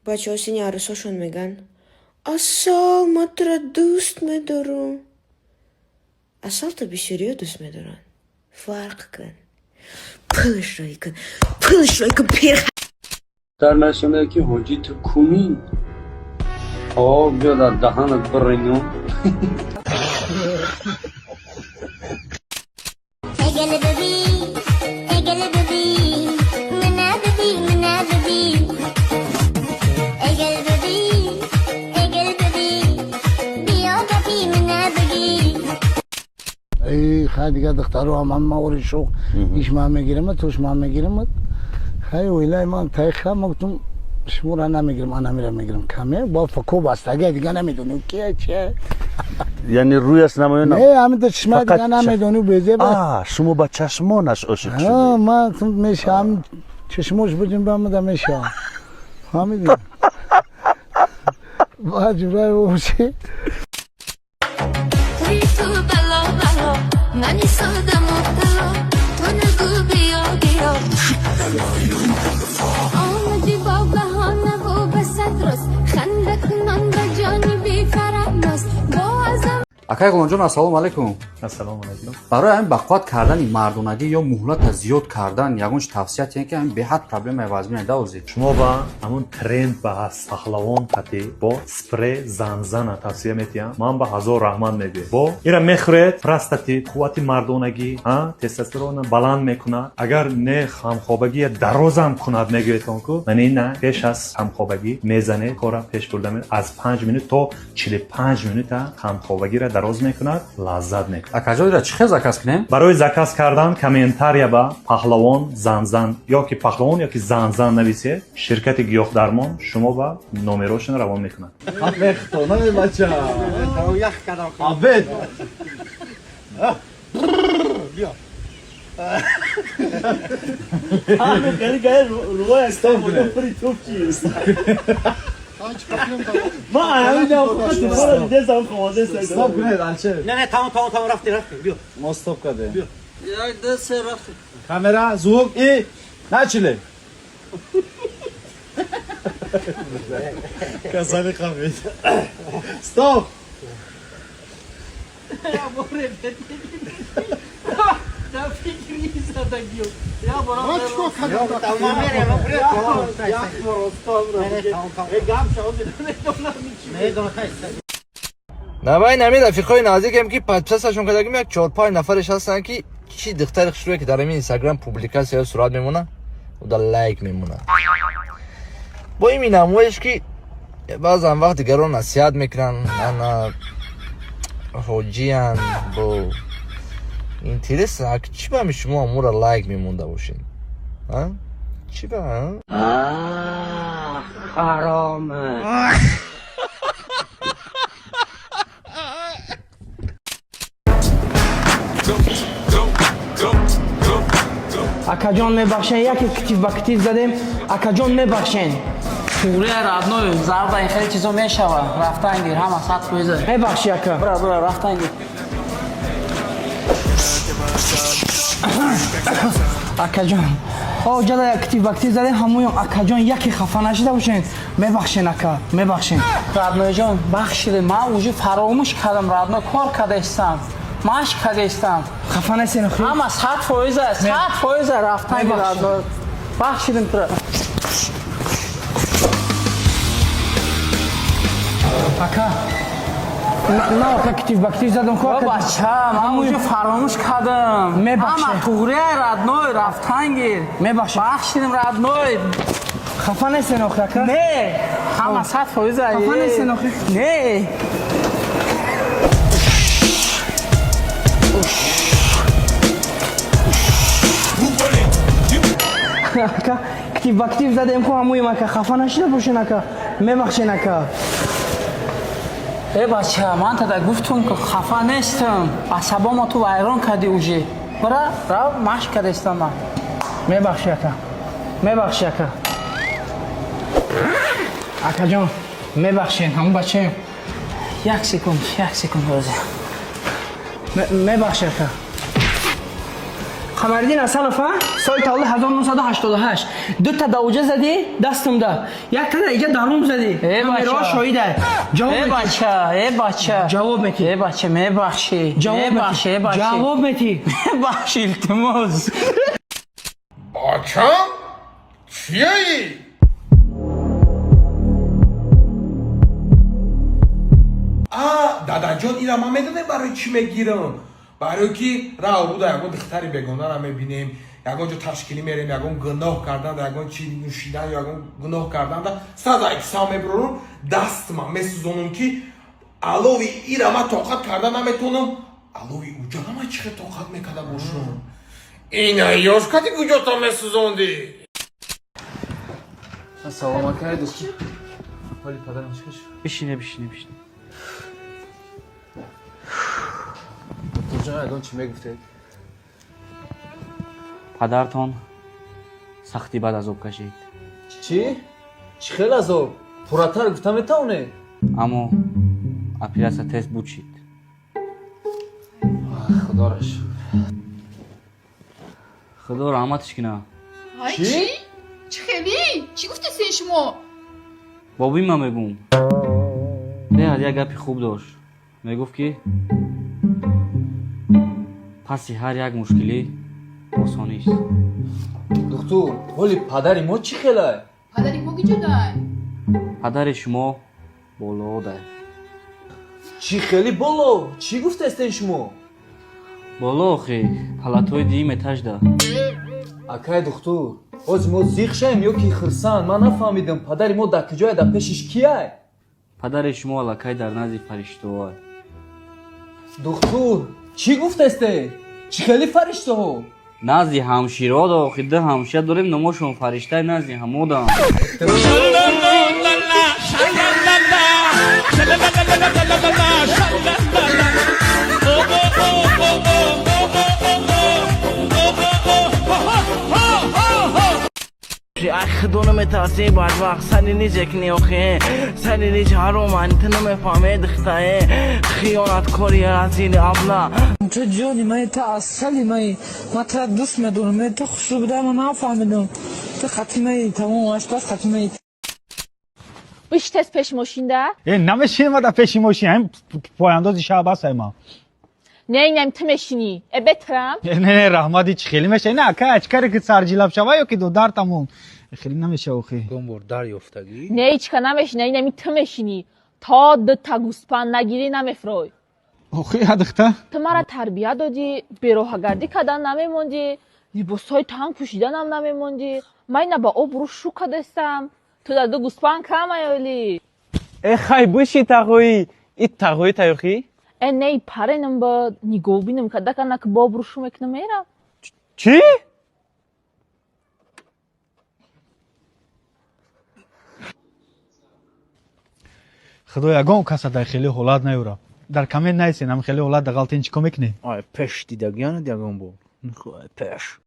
Бачаҳо сини арӯсошон мегӯянд: «Асал, ман туро дӯст медорам». Асалто бисёриҳо дӯст медоранд. Фарқ кун, пулш рой кун, пулш рой кун, пир. Дар нашонда ки ҳоҷӣ, ту кумин об биё дар даҳанат биринам. Хай, дигар духтаро ҳам мавори шух иш ман мегирам, туш ман мегирам. Хай, оилаи ман тайха, ма гуфтум, шуморо намегирам, ан ҳамира мегирам. Каме бо фако бастага, дига намедонем кия, чия. Яъне рӯяш намоён? Не, ҳамин чишма, дига намедонӣ, безеба. Шумо ба чашмонаш ошиқ шудед? Ман мешавам, чашмош будим ба мада мешавам, фаҳмидӣ? Баъд ҷураи боши. آمدی با بهانه و به صد خنده کنان به جانی فراماز با ازم. Акай Ғуломҷон, ассалому алайкум. Ассалому алайкум. Барои ҳамин бақувват кардани мардонагӣ ё муҳлата зиёд кардан ягон чи тавсия тиҳем, ки ҳамин беҳад проблемаи вазмина давозед. Шумо ба ҳамун тренд ба ҳаст, паҳлавон қати бо спрей занзана тавсия метиҳам. Ман ба ҳазор раҳмат мегӯям. Бо ира мехӯред, простатит, қуввати мардонагӣ, тестостерона баланд мекунад. Агар не, ҳамхобагия дарозам кунад, мегӯедтон ку ман ина пеш аз ҳамхобагӣ мезанед, кора пеш бурда аз 5 минут то 45 минута ҳамхобагиро дароз мекунад, лаззат мекунад. Акаҷон, ира чӣ хел заказ кунем? Барои заказ кардан комментария ба паҳлавон занзан ёки паҳлавон ёки занзан нависед, ширкати гиёҳдармон шумо ба номерошон равон мекунад. Бача абед биё. Стоп кунед, Алшер. Не, не, тамом, тамом, тамом, рафтем, рафтем, биё. Мо стоп кардем. Биё. Як, ду, се, рафтем. Камера, звук и начали. Касали қабид. Стоп. Я боре да фикри задагиё. Я бора. Ма чикор кардам? Тамом, мерем, як бор стоп. Э, гап шав, намедонам чи. Медонам, хай. Навай нами рафиқои наздикем, ки подписасашон кардагим, як чор-панҷ нафареш ҳастанд, ки чи духтари хушрӯе, ки дар ҳамин Инстаграм публикатсия сурат мемона, уда лайк мемонад. Бо ин намоиш, ки баъзан вақт дигарон насиҳат мекунанд, ана ҳоҷиян, бо интерес, чӣ ба ҳами шумо амура лайк мемонда бошед, чӣ ба? Хароме. Акаҷон, мебахшен, яке китиф ба китиф задем, акаҷон, мебахшен. Туре, родной, зарба ин хеле чизо мешава. Рафтан гир, ҳама 100%. Мебахши, ака. Бра, бра, рафтан гир. Акаҷон, о ҷала як китиф ба китиф задем, ҳамоён, акаҷон, яке хафа нашида бошен, мебахшен, ака, мебахшен. Роднойҷон, бахшиде, ман уже фаромӯш кардам, родной, кор кардастам, машқ кардастам. Хафа нестен? Ҳама 100%, 100%, рафтан гир, родной, бахшидем тура. Ака, на, ака, китиф ба китиф задам ко. Бача, ман уже фаромӯш кардам. Мебахшед. Ҳама туғрия, родной, рафтан гир. Мебахшед. Бахшидем, родной. Хафа нестен охи, ака? Не, ҳама 100%. Хафа нестен охи? Не. Ака, китиф ба китиф задем ко, ҳамоем, ака, хафа нашида бошен, ака, мебахшен, ака. Э, бача, ман тада гуфтум, ки хафа нестам, асабомо ту вайрон кардӣ уже. Бара, рав, машқ кардастам ман. Мебахши, ака, мебахши, ака. Акаҷон, мебахшен, ҳамон бачаем. Як секунд, як секунд, ҳозир. Мебахши, ака. Қамариддин Ҳасанов, а? Соли таваллуд 1988. Ду та давоҷа задӣ дастамда. Як та иҷа дарум задӣ. Э, Камераҳо бача. шоҳида. Ҷавоб Э метӣ. бача, э бача. Ҷавоб метӣ. Э бача, мебахшӣ. Ҷавоб Мебахшӣ, э метӣ. бача. Ҷавоб метӣ. Мебахшӣ, илтимос. Бачам? Чияи? А, дадаҷон, ира ман медонем барои чӣ мегирам. Барои ки раҳ буда ягон духтари бегонара мебинем, ягон ҷо ташкилӣ мерем, ягон гуноҳ карданда, ягон чи нӯшидан ё ягон гуноҳ карданда, сразу аксам мебурорум, дастма месӯзонам, ки алови ира ман тоқат карда наметонам, алови уҷа ман чӣ хел тоқат мекарда бошам? Ина ёш кати куҷото месӯзондӣ? Салом, акай дӯст. Ҳоли падарам чӣ шуд? Бишине, бишине, бишине. Духтурҷон, ягон чӣ мегуфтед? Падартон сахти бад азоб кашид. Чӣ? Чӣ хел азоб? Пурратар гуфта метавонед? Аммо оператсия тез буд шид. Худоро шукр. Худо раҳматиш кина. Ай, чӣ? Чӣ хелӣ? Чӣ гуфтесен шумо? Бобои ман мегӯм, беҳад як гапи хуб дошт. Мегуфт, ки паси ҳар як мушкилӣ осонист. Духтур, ҳоли падари мо чӣ хелай? Падари мо киҷодай? Падари шумо болоодай. Чӣ хели боло? Чӣ гуфтестен шумо? Боло, охи, палатои дуюм этажда. Акай духтур, ҳозир мо зиқ шаем ё ки хирсанд? Ман нафаҳмидам, падари мо дар куҷое, дар пешиш кияй? Падари шумо аллакай дар назди фариштаҳоай. Духтур, чӣ гуфтесте? Чӣ хели фариштаҳо? Назди ҳамширода, охи, ду ҳамшира дорем, номошон фариштаи, назди ҳамодам. Ай, худо наметарсӣ, бадвақт сари ниҷе кни, охе, сари ниҷ ҳароман, ту намефаҳме, духтае хиёнаткори разили абла. Ту ҷони мани, ту асали мани, ман тура дӯст медорам. Ту хушрӯ буда, ман нафаҳмидам. Ту хати мани, тамом ашпаз хати мани. Биш тез пеш мошинда. Э, намешинем дар пеши мошин, ҳамин пояндози шаб аст ма. Не, инам ту мешинӣ. Э, бетрам. Не, не, раҳмат, ҳеч хеле меша. Не, ака, ачкаре ки сарҷилаб шава ё ки додар, тамом. Хеле намеша, охи. Гомбор дар ёфтагӣ. Не, ҳечка намешина, инами ту мешинӣ. То дута гӯспанд нагирӣ, намефрой. Охи, ядихта. Ту мара тарбия додӣ, бероҳагардӣ кардан намемондӣ, либосҳои танг пӯшиданам намемондӣ. Ман ина ба обрӯ шу кардастам. Ту дар ду гӯспанд камаёлӣ. Э, хай, биши тағоӣ. И тағоӣ таёхӣ? Э, не, паренам ба нигоҳ бинам када кана, ки бо обрӯ шу мекунам, мерам. Чӣ? Худо ягон каса дар хеле ҳолат наёра. Дар коммент нависен, ам хеле ҳолат дағалтен чӣ кор мекунед? Ай, пеш дидагиянад ягон бор. Пеш.